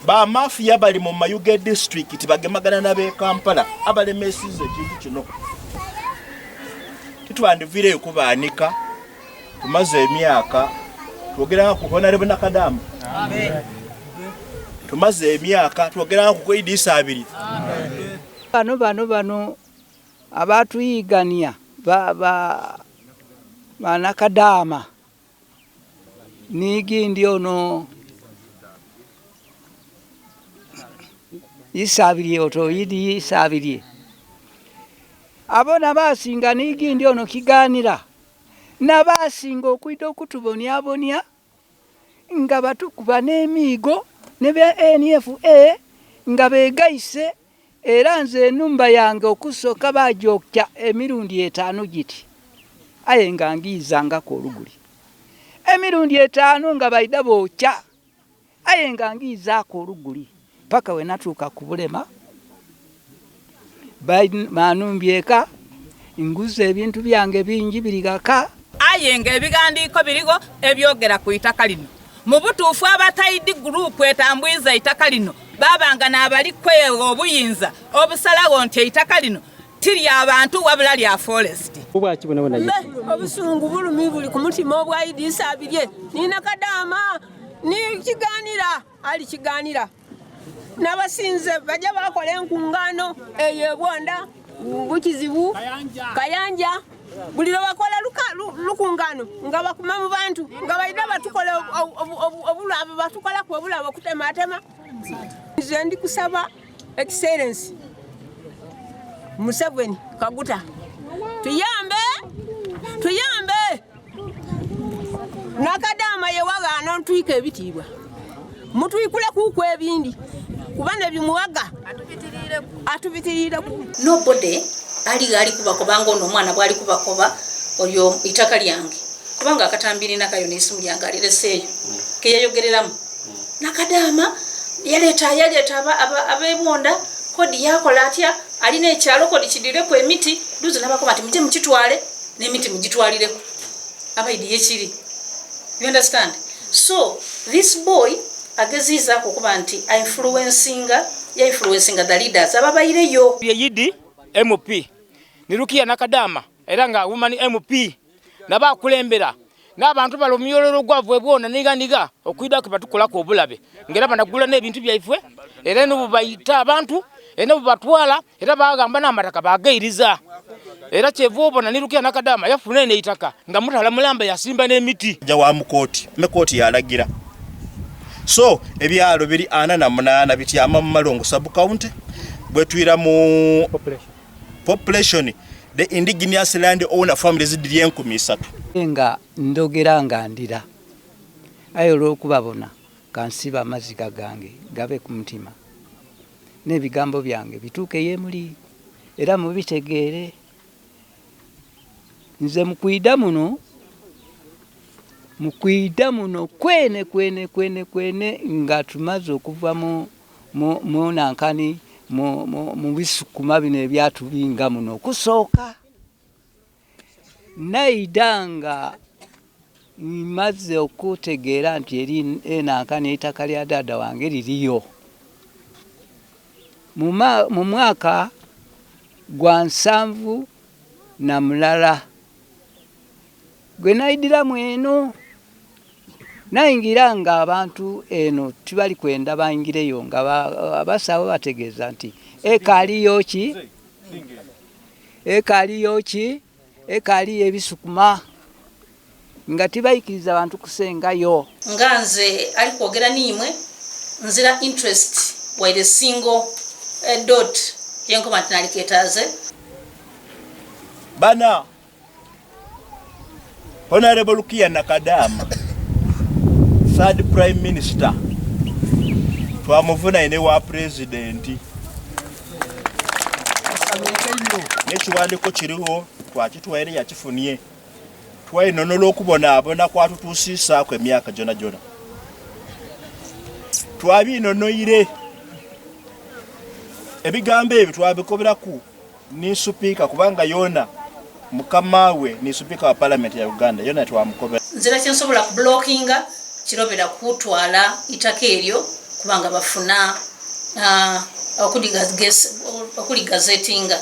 Ba mafia bali mu Mayuge district bagemagana n'ab'e Kampala abalemesiza ekintu kino. Titwandiviireyo kubaanika, tumaze emyaka twogeranga ku Honorable Nakadama. Tumaze emyaka twogeranga ku Idi Isabirye. Bano bano bano abatuyigania ba ba ba Nakadama ni gindi ono Isabirye oto Idi Isabirye abo nabasinga ni gindi ono Kiganira nabasinga okwida okutubonyabonya nga batukuba n'emiigo ne bya NFA nga begaise. Era nze enhumba yange okusooka baagyokya emirundi etaanu giti, aye nga ngiizangaku oluguli. Emirundi etaanu nga baidha bookya, aye nga ngiizaaku oluguli paka we natuuka ku bulema. Baanumbya eka, nguze ebintu byange bingi biri ghaka. Aye nga ebighandiiko birigho ebyogera ku itaka lino. Mu butuufu abataidhi guruupu etambwiza eitaka lino baaba nga n'abali kwegha obuyinza obusalagho nti eitaka lino ti lya bantu wabula lya foresiti. Mbe obusungu bulumi buli ku mutima obwa Idi Isabirye ni Nakadaama ni Kiganira ali Kiganira n'abasinze baja bakola enkungaano eyo e Bwonda, Bukizibu, Kayanja. Buli lwe bakola lukungano nga bakuma mu bantu nga baidha batukola obulabo batukolaku obulabo okutematema. Nze ndi kusaba Excellency Museveni Kaguta tuyambe, tuyambe. Nakadaama ye waghaana ntwika ebitiibwa mutwikule kuku ebindi kuba nebimuwaga atubitiriireku. Nobody ali ghali kubakoba nga ono omwana bwali kubakoba oyo itaka lyange, kubanga akatambi nina kayo n'esimu yange alireseeyo keyayogereramu. Nakadaama yaleeta yaleeta ab'ebonda kodi yakola atya alina ekyalo kodi kidireku emiti duzi nabakoba nti muje mukitwale n'emiti mugitwalireku abaidi yekiri. You understand? So this boy ageziizaku okuba nti ainfluencinga ya influencinga the leaders ababaireyo. Ye Yidi MP ni Rukia Nakadama era nga woman MP nabakulembera n'abantu bali omuyololo gwavwe bwona niga niga okwida ke batukolaku obulabe ngera banagula n'ebintu byaifwe era n'obu baita abantu era n'obu batwala era bagamba n'amataka bagairiza era kyeva obona ni Rukia Nakadama yafuna eno eitaka nga mutala mulamba yasimba n'emiti. Ja wa mukooti me kooti yalagira so ebyalo biri 48 bityama mu Malongo sub county bwetwira mu population the indigenous land owner families dhiri 3000. Nga ndhogera nga ndira, aye olw'okubabona ka nsibe amaziga gange gabe ku mutima, n'ebigambo byange bituuke ye muli era mubitegeere. Nze mu kwidha muno, mu kwidha muno kwene kwene kwene kwene nga tumaze okuva mu mu mu nankani mu mu mu bisukuma bino ebyatubinga muno okusooka, naidha nga maze okutegeera nti eri enankani eitaka lya dhaadha wange liriyo. Mu ma mu mwaka gwa 71 gwe naidhiramu eno. Naingira nga abantu eno tibali kwenda baingireyo nga abasawo bategeeza nti ekaaliyo ki? Ekaaliyo ki? Ekaaliyo ebisukuma nga tibaikiriza bantu kusengayo. Nga nze ali kwogera n'imwe, nzira interest waire single dot ye nkoba nti naalikeetaaze. Bana Honorable Rukia Nakadama, third Prime Minister, twamuvuna ine wa President. N'ekiwandiiko kiriho twakitwaire yakifunie. Twainonola okubonaabona kwatutuusiisaaku emyaka gyonagyona. Twabinonoire. Ebigambo ebyo twabikoberaku ni supiika kubanga yoona mukama we ni supiika wa palamenti ya Uganda yoona twamukobera. Nzira kye nsobola kubulokinga kirobera kutwala itaka eryo kubanga bafuna okuligazetinga.